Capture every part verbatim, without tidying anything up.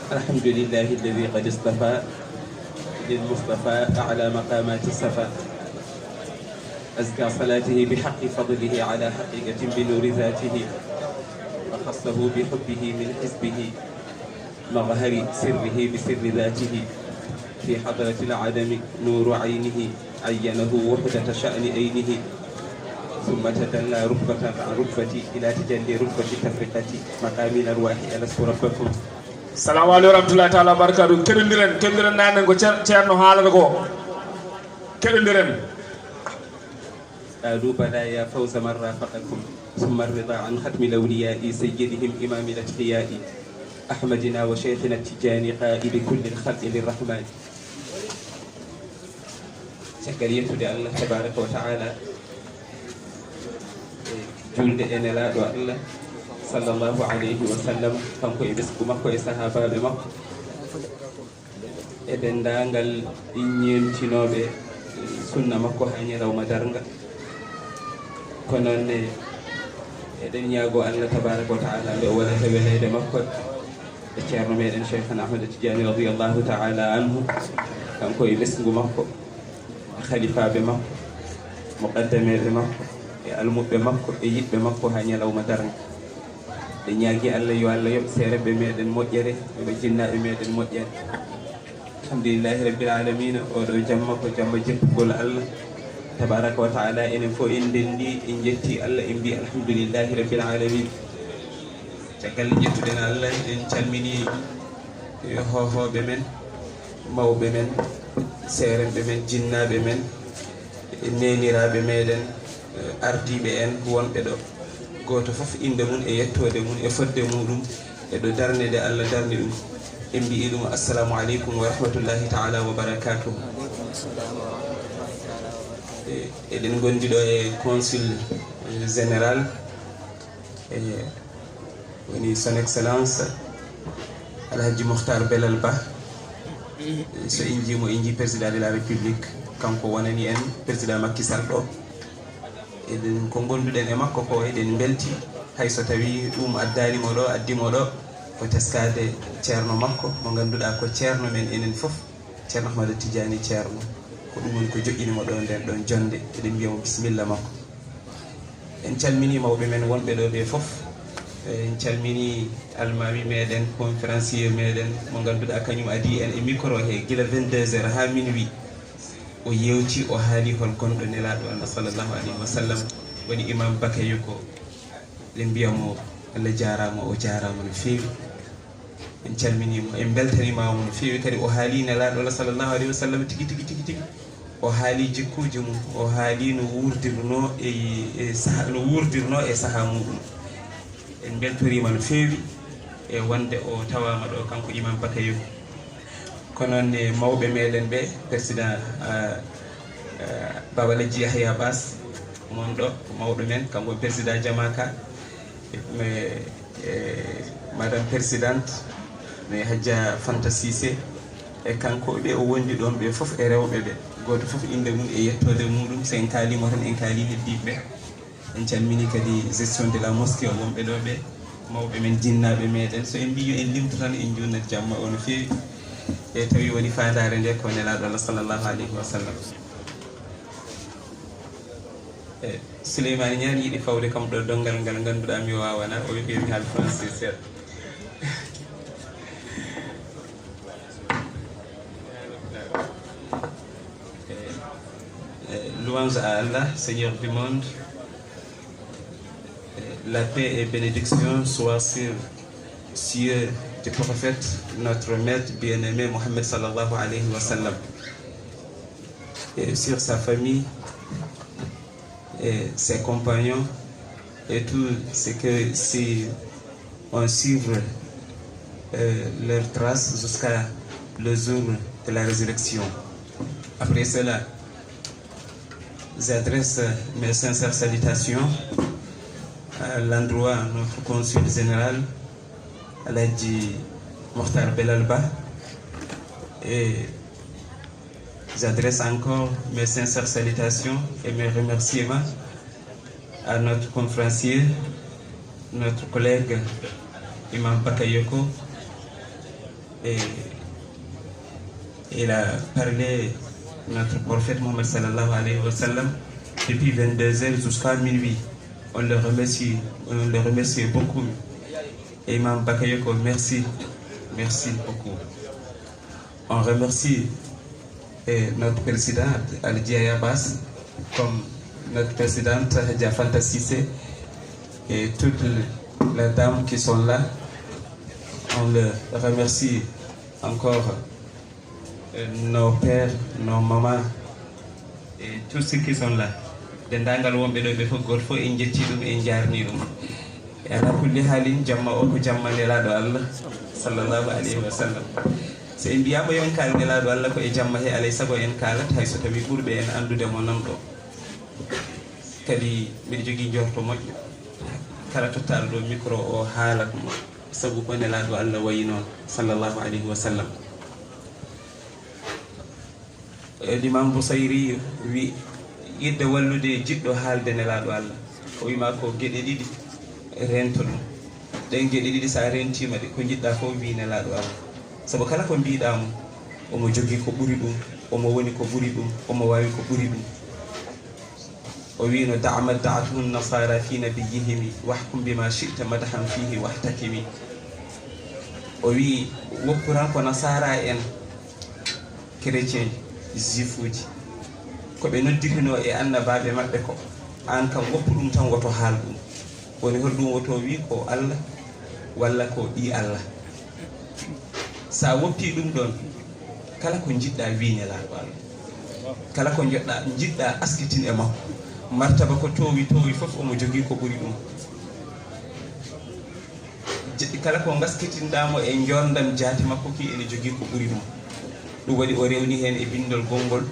الحمد لله الذي قد اصطفى للمصطفى أعلى مقامات الصفا، أزكى صلاته بحق فضله على حقيقة بنور ذاته، وخصه بحبه من حزبه مظهر سره بسر ذاته، في حضرة العدم نور عينه عينه وحدة شأن عينه، ثم تدلى رتبة عن رتبة إلى تجلي رتبة تفرقة مقام الأرواح. ألست ربكم؟ Salamu aleykum wa rahmatullahi taala wa barakatuh. Keɗondiren, keɗondiren naanen ko Ceer-, Ceerno haalata ko. Keɗondiren. قالوا بلى يا فوز من رافقكم، ثم الرضا عن ختم الأولياء سيدهم إمام الأتقياء أحمدنا وشيخنا التجاني قائد كل الخلق للرحمن. Caggal yettude Allah tabaraka wa taala, e julde e nelaaɗo Allah sallallahu alayhi wa sallam, kanko e ɓesngu makko e sahaabaaɓe makko, e denndaangal ñeemtinooɓe sunna makko haa ñalawma darnga. Ko noon ne eɗen ñaagoo Allah tabaraka wa taala nde o waɗata weleede makko e Ceerno meɗen Cheikhana Ahmad Tidiane radiyallahu taala anhu, kanko e ɓesngu makko, e khalifaaɓe makko, muqaddameeɓe makko, e almuɓɓe makko, e yiɗɓe makko haa ñalawma darnga. Ɓe ñaagi Allah yo Allah yoɓ seereɓɓe meɗen moƴƴere, yoɓa jinnaaɓe meɗen moƴƴere. Alhamdulillahi rabbil alamina, oɗo jamma ko jamma jeppugol Allah tabaraka wa taala. Enen fof en ndenndi, en njetti Allah, en mbi alhamdulillahi rabbil alamin. Caggal nde njettuɗen Allah, en calmini hohooɓe men, mawɓe men, seerenɓe men, jinnaaɓe men, neeniraaɓe meɗen, ardiiɓe en wonɓe ɗo. Gooto fof innde mum e yettoode mum e fodde muɗum e ɗo darnde nde Allah darni ɗum. En mbiyi ɗum assalamu aleykum wa rahmatullahi taala wa barakatuh. E, eɗen ngondi ɗo e consul général, e, woni son excellence Alhaji Mokhtar Belal Ba. So en njii mo, en njii président de la République, kanko wonani en président Macky Sall ɗo. Eɗen, ko ngonduɗen e makko ko, eɗen mbelti, hay so tawi ɗum addaani mo ɗo, addi mo ɗo, ko teskaade ceerno makko, mo ngannduɗaa ko ceerno men enen fof, Ceerno Ahmada Tidiani Ceerno. Ko ɗum woni ko joƴƴini mo ɗo, nden ɗon jonnde. Eɗen mbiya mo bisimilla makko. En calmini mawɓe men wonɓe ɗo ɓe fof. En calmini almaami meɗen, conférencier meɗen, mo ngannduɗaa kañum adii en e micro he gila vingt-deux heures haa minuit. O yewti, o haali hol gonɗo Nelaaɗo Allah sallallahu alayhi wa sallam, woni Imam Bakayoko. Eɗen mbiya mo Allah jaaraama, o jaaraama no feewi. En calminii mo, en mbeltaniima mo no feewi kadi. O haali Nelaaɗo Allah sallallahu alayhi wa sallam tigi, tigi, tigi, tigi. O haali jikkuuji mum, o haali no wuurdirnoo e, e saha, no wuurdirnoo e sahaa muɗum. En mbeltoriima no feewi e wonde o tawaama ɗo, kanko Imam Bakayoko. Ko noon ne mawɓe meɗen ɓe, président, ah, ah, Baba Lajji Yahya Bass, mon ɗo, ko mawɗo men, kanko président Jamaka, e, e madame présidente, mais Hadja Fanta Cissé, e kanko ɓe o wondi ɗon ɓe fof e rewɓe ɓe, gooto fof innde mum e yettoode muɗum, so en kaalii mo tan en kaalii heddiiɓe ɓe. En calmini kadi gestion de la mosquée, wonɓe ɗo ɓe, mawɓe men, jinnaaɓe meɗen. So en mbii yo en limtu tan, en njunnat jamma o no feewi. E tawi woni faandaare nde ko Nelaaɗo Allah sallallahu alayhi wa sallam. E Souleymane Niane yiɗi fawde kam ɗo donngal ngal ngannduɗaa mi waawanaa, o wiɗi mi haal français seeɗa. Eh, eh, louange à Allah, Seigneur du monde. Eh, la paix et bénédiction soient sur, sur le prophète, notre maître bien-aimé Mohammed sallallahu alayhi wa sallam, et sur sa famille, et ses compagnons, et tout ce que si on suivre, euh, leurs traces jusqu'à le jour de la résurrection. Après cela, j'adresse mes sincères salutations à l'endroit de notre consul général, Aladji Mokhtar Belalba, et j'adresse encore mes sincères salutations et mes remerciements à notre conférencier, notre collègue Imam Bakayoko, Et il a parlé notre prophète Mohammed sallallahu alayhi wa sallam depuis vingt-deux heures jusqu'à minuit. On le remercie, on le remercie beaucoup. Et Imam Bakayoko, merci. Merci beaucoup. On remercie et notre président Al Diaya Bass, comme notre présidente Hadja Fanta Sissé et toutes les dames qui sont là. On le remercie encore, euh, nos pères, nos mamans et tous ceux qui sont là. Denndaangal wonɓe ɗo ɓe fof, gooto fof en njetti ɗum, en njaarni ɗum. E ala kulli haalin, jamma o ko jamma nelaaɗo Allah sallallahu alayhi wa sallam. So en mbiyaama yo en kaal nelaaɗo Allah ko e jamma he, alay sago en kaalat hay so tawi ɓurɓe en anndude mo nan ɗo. Kadi mbiɗa jogii njorto moƴƴo, kala tottaaɗo ɗo micro o haalat mo, sabu ko nelaaɗo Allah wayi noon sallallahu alayhi wa sallam. E Imam Busayri wi, yiɗde wallude jiɗɗo haalde nelaaɗo Allah, o wima ko geɗe ɗiɗi rento ɗum. Ɗen geɗe ɗiɗi, so a rentiima ɗe, ko njiɗɗa fof wi nelaaɗo Allah. Sabu kala ko mbiɗa mo, omo jogii ko ɓuri ɗum, omo woni ko ɓuri ɗum, omo waawi ko ɓuri ɗum. O wino, "Da' ma da'athu nasara fi nabiyihimi, wahkum bima shi'ta madahan fihi wahtakimi." O wi, "Woppu tan ko nasara en, chrétien, juifuuji, ko ɓe noddirino e annabaaɓe maɓɓe ko, aan kam woppu ɗum tan, woto haal ɗum." Woni hol ɗum woto wi ko Allah walla ko ɓii Allah? Sa woppi ɗum ɗon, kala ko njiɗɗa wi nelaaɗo Allah. Kala ko njoɗɗa, njiɗɗa askitin e makko. Martaba ko towi towi fof, omo jogii ko ɓuri ɗum. Je-, kala ko ngaskitinɗa mo e njorndam jaati makko ki, ene jogii ko ɓuri ɗum. Ɗum waɗi o rewni heen e binndol gonngol,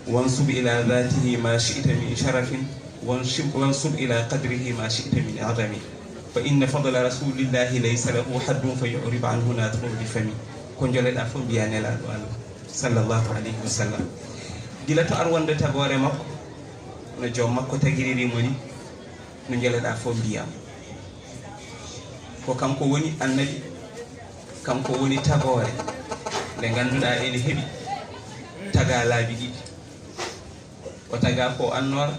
"Wansub ila dhatihi ma shi'ta min sharafin, wansub, wansub ila qadrihi ma shi'ta min adami. Fa inna fadla rasulillahi laysa lahu haddun fa yu'rib anhu natiqun bi fami." Ko njoleɗa fof mbiya nelaaɗo Allah sallallahu alayhi wa sallam. Gila to ar wonde tagoore makko, no joom makko tagiriri mo ni, no njoleɗa fof mbiyam. Ko kanko woni annabi, kanko woni tagoore nde ngannduɗaa ene heɓi taga laabi ɗiɗi. O taga ko annoora,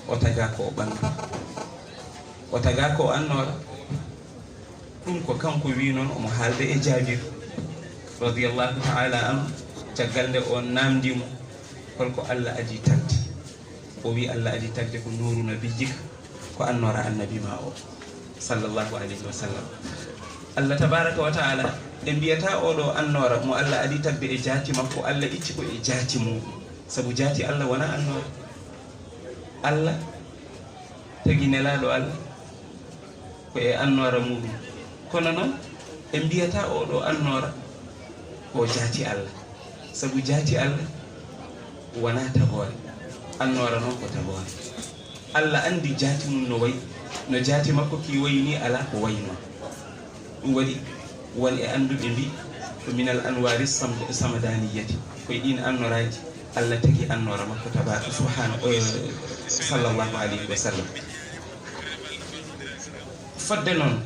o taga ko ɓanndu. O taga ko annoora, ɗum ko kanko wi noon, omo haalde e Jaabir radiyallahu ta'ala anhu, caggal nde o namndi mo holko Allah adi tagde. O wi Allah adi tagde ko nuuru nabiyyika, ko annoora annabi ma o, sallallahu alayhi wa sallam. Allah tabaraka wa ta'ala, ɓe mbiyata oɗo annoora mo Allah adi tagde e jaati makko, Allah itti ko e jaati muɗum. Sabu jaati Allah wona annoora. Allah tagi nelaaɗo Allah ko e annoora muɗum. Kono noon, en mbiyata oɗo annoora ko jaati Allah. Sabu jaati Allah wona tagoore. Annoora noon ko tagoore. Allah anndi jaati mum no wayi. No jaati makko ki wayi ni, alaa ko wayi noon. Ɗum waɗi won e annduɓe mbi ko minal anwaari sam-, samadaniyati. Ko e ɗin annoraaji Allah tagi annoora makko tabaaraka subhaanahu, eh, sallallahu alayhi wa sallam. Fodde noon,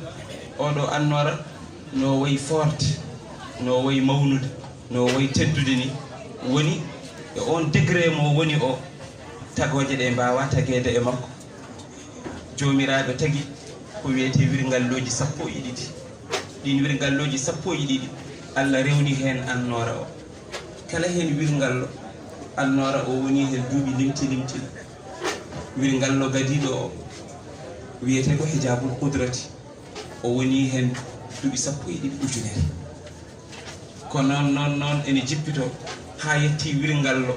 oɗo annoora no wayi forte, no wayi mawnude, no wayi teddude ni, woni e on degré mo woni o, tagooje ɗe mbaawa tageede e makko. Joomiraaɗo tagi ko wiyetee wirngallooji sappo e ɗiɗi. Ɗiin wirngallooji sappo e ɗiɗi, Allah rewni heen annoora o. Kala heen wirngallo, annoora o woni heen duuɓi limti limti. Wirngallo gadiiɗo o wiyetee ko hijaabul qudrati. O woni heen duuɓi sappo e ɗiɗi ujunere. Ko noon, noon, noon ene jippito haa yetti wirngallo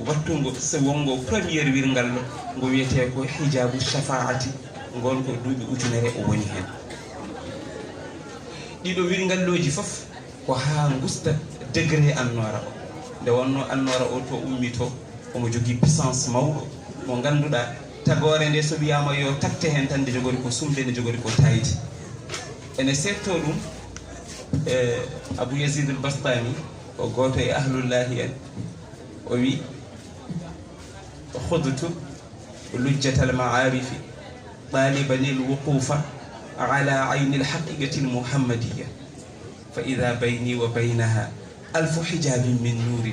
wattungo, so wonngo premier wirngallo, ngo wiyetee ko hijaabu shafaa'ati, ngoon ko duuɓi ujunere o woni heen. Ɗiɗo wirngallooji fof ko haa ngusta degré annoora o. Nde wonnoo annoora o to ummi to, omo jogii puissance mawɗo mo ngannduɗaa tagoore nde so wiyaama yo tagte heen tan, nde jogori ko sumde, nde jogori ko taayde. Ene seedtoo ɗum, e Abu Yazid al Bastami, o gooto e ahlullahi en, o wi, "Khudtu lujjatal ma'arifi, taliban al wuqufa ala ayni al haqiqati al muhammadiyya." فإذا بيني وبينها ألف حجاب من نور،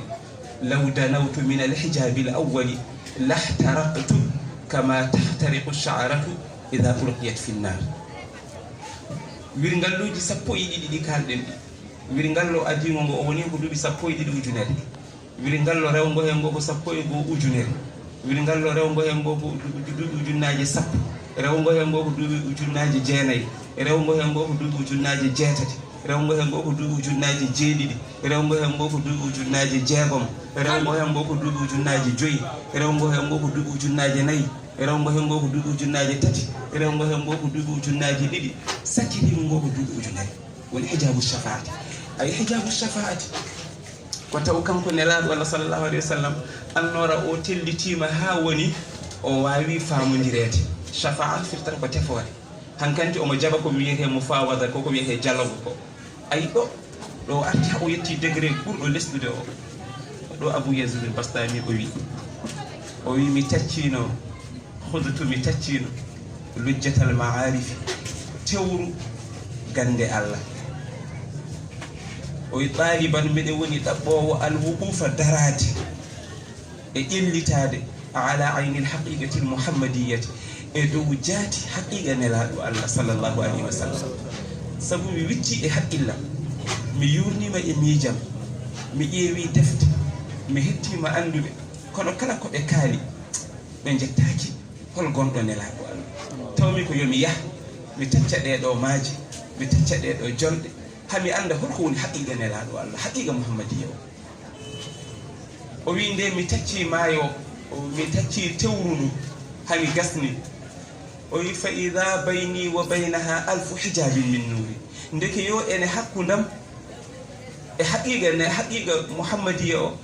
لو دنوت من الحجاب الأول لاحترقت كما تحترق الشعرة إذا ألقيت في النار. Wirngalluuji sappo e ɗiɗi ɗi kaalɗen ɗi, wirngallo adiingo ngo, o woni ko duuɓi sappo e ɗiɗi ujunere. Wirngallo rewngo heen ngo ko sappo e goo ujunere. Wirngallo rewngo heen ngo ko du-, du-, duuɓi ujunnaaje sappo. Rewngo heen ngo ko duuɓi ujunnaaje jeenayi. Rewngo heen ngo ko duuɓi ujunnaaje jeetati. Rewngo heen ngo ko duuɓi ujunnaaje jeeɗiɗi. Rewngo heen ngo ko duuɓi ujunnaaje jeegom. Rewngo heen ngo ko duuɓi ujunnaaje joyi. Rewngo heen ngo ko duuɓi ujunnaaje nayi. Rewngo heen ngo ko duuɓi ujunnaaje tati. Rewngo heen ngo ko duuɓi ujunnaaje ɗiɗi. Sakkitiingo ngo ko duuɓi ujunere. Woni hijaabu shafaati. Ay, hijaabu shafaati ko taw kanko Nelaaɗo Allah sallallahu alayhi wa sallam, annoora o tellitiima haa woni o waawi faamondireede. Shafaa firtata ko tefoore. Hankanti omo jaɓa ko wiyetee mufaawada ko, ko wiyetee dialogue ko. Ay, ɗo, ɗo o arti haa o yetti degré ɓurɗo lesɗude o. Ɗo Abu Yazid al-Bastami o wi, o wi, "Mi taccino, khudtu, mi taccino lujjatal ma'arifi, tewru gannde Allah." O wi, "Taliban, miɗo woni ɗaɓɓoowo al-wuqufa, daraade e ƴellitaade, ala aynil haqiqatil muhammadiyyati, e dow jaati haqiqa Nelaaɗo Allah sallallahu alayhi wa sallam. Sabu mi witti e haqqillam, mi yuurnima e miijam, mi ƴeewi defte, mi hettima annduɓe, kono kala ko ɓe kaali, ɓe njettaaki hol gonɗo Nelaaɗo Allah. Tawmi ko yo mi yah, mi tacca ɗee ɗoo maaje, mi tacca ɗee ɗoo jolɗe, haa mi annda hol ko woni haqiqa Nelaaɗo Allah, haqiqa Muhammadiyya o." O wi, "Nde mi tacci maayo, mi tacci tewru ndu, haa mi gasni." O wi, "Fa ida bayni wa baynaha alfu hijabin min nuuri." Ndeke yo ene hakkundam e haqiqa, ne haqiqa Muhammadiya o,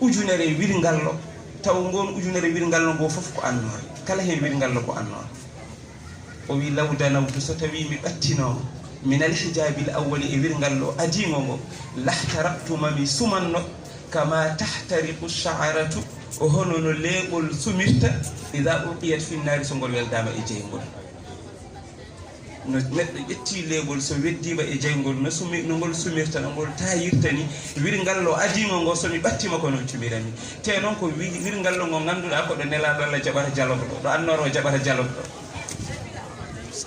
ujunere wirngallo, taw ngon ujunere wirngallo ngo fof ko annoore, kala heen wirngallo ko annoore. O wi, "Law danawtu, so tawi mi ɓattinooma, min al hijaabil awwali, e wirngallo adiingo ngo, lahtaraqtu, ma mi sumanno, kama tahtariqu sha'ratu, o hono no leeɓol sumirta, ida ulqiyat fi nnaari, so ngol weldaama e jeyngol." No neɗɗo ƴetti leeɓol, so weddiima e jeyngol, no sumi-, no ngol sumirta, no ngol taayirta ni, wirngallo adiingo ngo, so mi ɓattima ko noon cumirami. Te noon ko wi-, wirngallo ngo ngannduɗaa ko ɗo Nelaaɗo Allah jaɓata jaloɓɗo, ɗo annoora o jaɓata jaloɓɗo.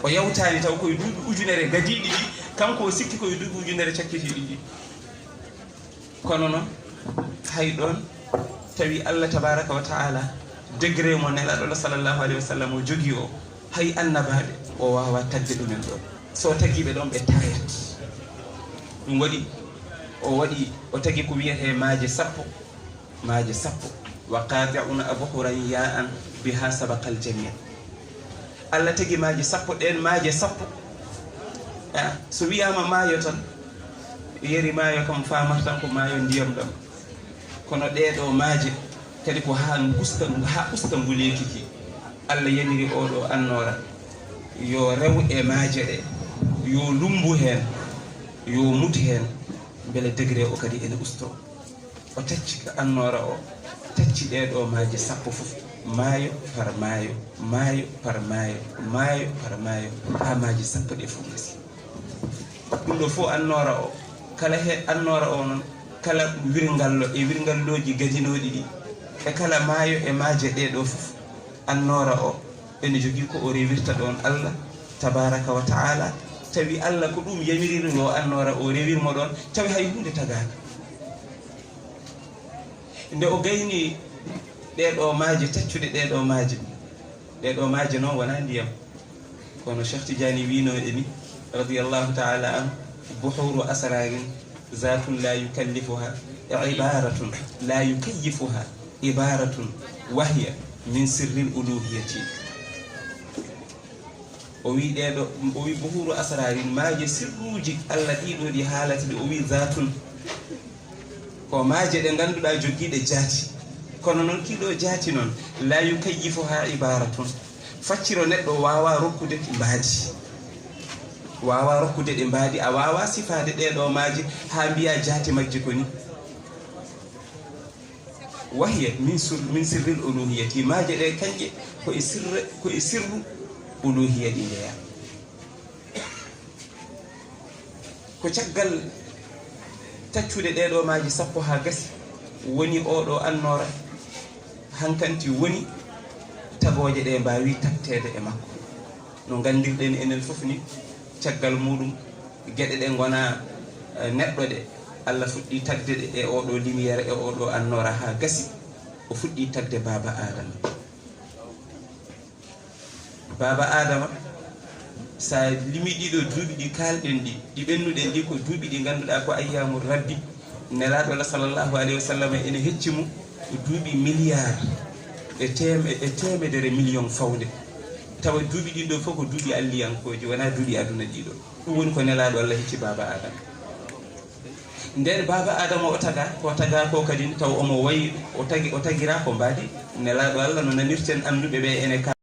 O yawtaani taw koye duuɓi ujunere gadiiɗi ɗi, kanko o sikki koye duuɓi ujunere cakkitiiɗi ɗi. Kono noon, hay ɗoon, tawi Allah tabaraka wa ta'ala, degré mo Nelaaɗo Allah sallallahu alayhi wa sallam o jogii o, hay annabaaɓe o waawaa tagde ɗumen ɗoon. So tagii ɓe ɗoon, ɓe taayat. Ɗum waɗi, o waɗi, o tagi ko wiyetee maaje sappo, maaje sappo. "Wa qati'un abhuran ya'an biha sabaqal jami'." Allah tagi maaje sappo, ɗeen maaje sappo. Ah, so wiyaama maayo tan, yeri maayo kam faamata tan ko maayo ndiyam ɗam. Kono ɗee ɗoo maaje kadi ko haa usta, haa usta nguleeki ki. Allah yamiri oo ɗoo annoora yo rew e maaje ɗe, yo lummbu heen, yo mut heen, mbele degré o kadi ene ustoo. O tacci ka annoora o, tacci ɗee ɗoo maaje sappo fof, maayo par maayo, maayo par maayo, maayo par maayo, haa maaje sappo ɗee fof ngasi. Ɗum ɗo fof annoora o, kala he annoora o noon, kala wirngallo e wirngallooji gadinooɗi ɗi, e kala maayo e maaje ɗee ɗoo fof, annoora o ene jogii ko o rewirta ɗoon Allah tabaraka wa ta'ala, tawi Allah ko ɗum yamirino yo annoora o rewir mo ɗoon, tawi hay huunde tagaaka. Nde o gayni ɗee ɗoo maaje, taccude ɗee ɗoo maaje, ɗee ɗoo maaje noon wonaa ndiyam. Kono Cheikh Tidiane wiino e mi, radiyallahu ta'ala anhu, "Buhuru asrarin zatun la yukallifuha ibaratun, la yukayyifuha ibaratun, wahiya min sirril uluhiyati." O wi ɗee ɗoo, o wi, "Buhuru asrarin, maaje sirruuji Allah ɗii ɗoo ɗi haalata ɗi," o wi, "zatun, ko maaje ɗe ngannduɗaa jogiiɗe jaati. Kono noon kii ɗoo jaati noon, la yukayyifuha ibaratun. Facciro neɗɗo waawaa rokkude ɗi mbaadi. Waawaa rokkude ɗi mbaadi, a waawaa sifaade ɗee ɗoo maaje haa mbiyaa jaati majje ko ni." Wahiya min sur-, min sirril uluhiyati. Maaje ɗe kañƴe ko e sirre, ko e sirru uluhiya ɗi njeyaa. Ko caggal Taccude ɗee ɗoo maaji sappo haa gasi, woni oo ɗoo annoora hankanti woni tagooje ɗe mbaawi tagteede e makko. No nganndirɗen enen fof ni, caggal muuɗum, geɗe ɗe ngonaa, eh, neɗɗo ɗe, Allah fuɗɗii tagde ɗe e oo ɗoo lumière, e oo ɗoo annoora haa gasi, o fuɗɗii tagde Baaba Aadama. Baaba Aadama, so a limii ɗii ɗoo duuɓi ɗi kaalɗen ɗi, ɗi ɓennuɗen ɗi, ko duuɓi ɗi ngannduɗaa ko ayyaamu Rabbi, Nelaaɗo Allah sallallahu alayhi wa sallam ene hecci mo duuɓi milliard e teem-, e teemedere million fawde. Tawa duuɓi ɗin ɗoo fof ko duuɓi alliyankooji, wonaa duuɓi aduna ɗii ɗoo. Ɗum woni ko Nelaaɗo Allah hecci Baaba Aadama. Nden Baaba Aadama o tagaa, ko tagaa ko kadi tawa omo wayi, o tagi, o tagiraa ko mbaadi Nelaaɗo Allah, no nanirten annduɓe ɓe ene ka-